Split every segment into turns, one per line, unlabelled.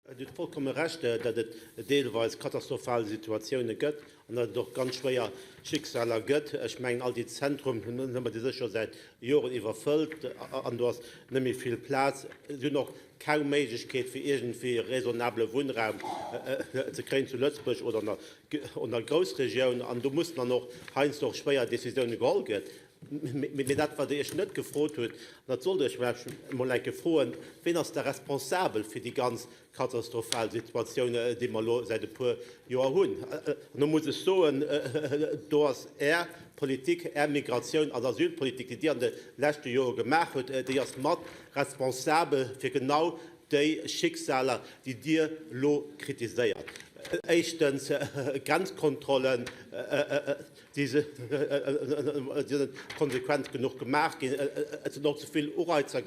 Dir hutt vollkomme Recht, datt et deelweis katastrophal Situatioune gëtt an datt et och ganz schwéier Schicksaler gëtt. Ech mengen, all déi Zentrum déi si scho säit Joren iwwerfëllt an do ass net méi vill Plaz. Si hunn och kaum Méiglechkeet, fir iergendwéi raisonnabele Wunnraum ze kréien zu Lëtzebuerg oder an der Groussregioun. An do mussen dann och heiansdo och schwéier Decisioune geholl ginn. Mee dat, wat Der Iech net gefrot hutt, an dat sollt Der Iech vläicht emol eng Kéier froen, Ween ass da responsabel fir déi ganz katastrophal Situatioun, déi mer elo säit e puer Joer hunn? An do muss ech soen, do ass Är Politik, Är Migratioun an Asylpolitik, déi Dir an de leschte Jore gemaach hutt, déi ass mat responsabel fir genau déi Schicksaler, déi Dir elo kritiséiert. Éischtens Grenzkontrollen. Déi sinn net konsequent genuch gemaach ginn. Et sinn och ze vill Ureizer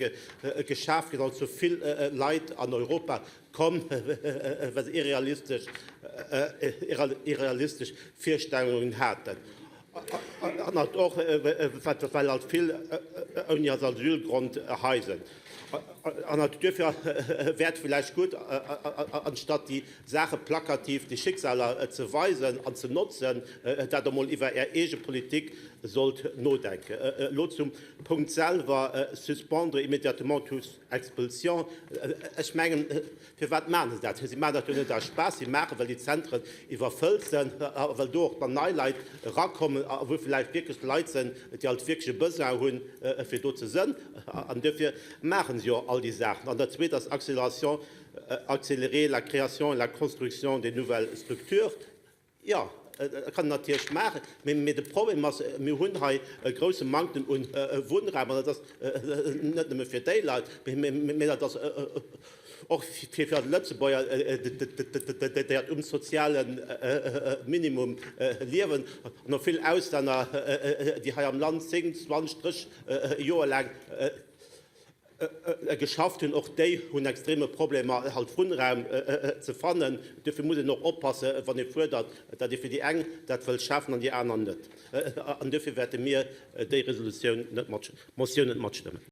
geschaf ginn, also ze vill Leit an Europa komm, well se irrealistesch Virstellungen haten. An halt och, well halt vill ouni Asylgrond hei sinn. An halt duerfir wär et villäicht gutt, anstatt déi Saache plakativ, déi Schicksaler ze weisen an ze notzen, dat Der emol iwwer Är eege Politik sollt nodenken. Elo zum Punkt selwer, Suspendre immédiatement toute expulsion. Ech mengen, firwat maachen se dat? Si maachen dat jo net aus Spaass. Si maachen, well déi Zentren iwwerfëllt sinn a well do och dann nei Leit erakommen a wou vläicht wierklech Leit sinn, déi alt wierklech e Besoin hunn, fir do ze sënn. An duerfir maache se jo all déi Saachen. An dat Zweet ass Accélération Accélérer la création et la construction des nouvelles structures, jo, dat kann een natierlech maachen, mee de Problem ass, mir hunn hei e grouse Manktem un Wunnraum, an dat ass net nëmme fir déi Leit, mee dat ass och fir d'Lëtzebuerger, déi um soziale Minimum liewen, an och vill Auslänner, déi hei am Land 10, 20, 30 Joer laang Geschafft hunn. Och déi hunn extreme Problemer, halt Wunnraum ze fannen. Duerfir muss een och oppassen, wann ee fuerdert, datt ee fir déi eng dat wëllt schafen an déi aner net. An duerfir wäerte mir déi Resolutioun net mat, Motioun net matstëmmen.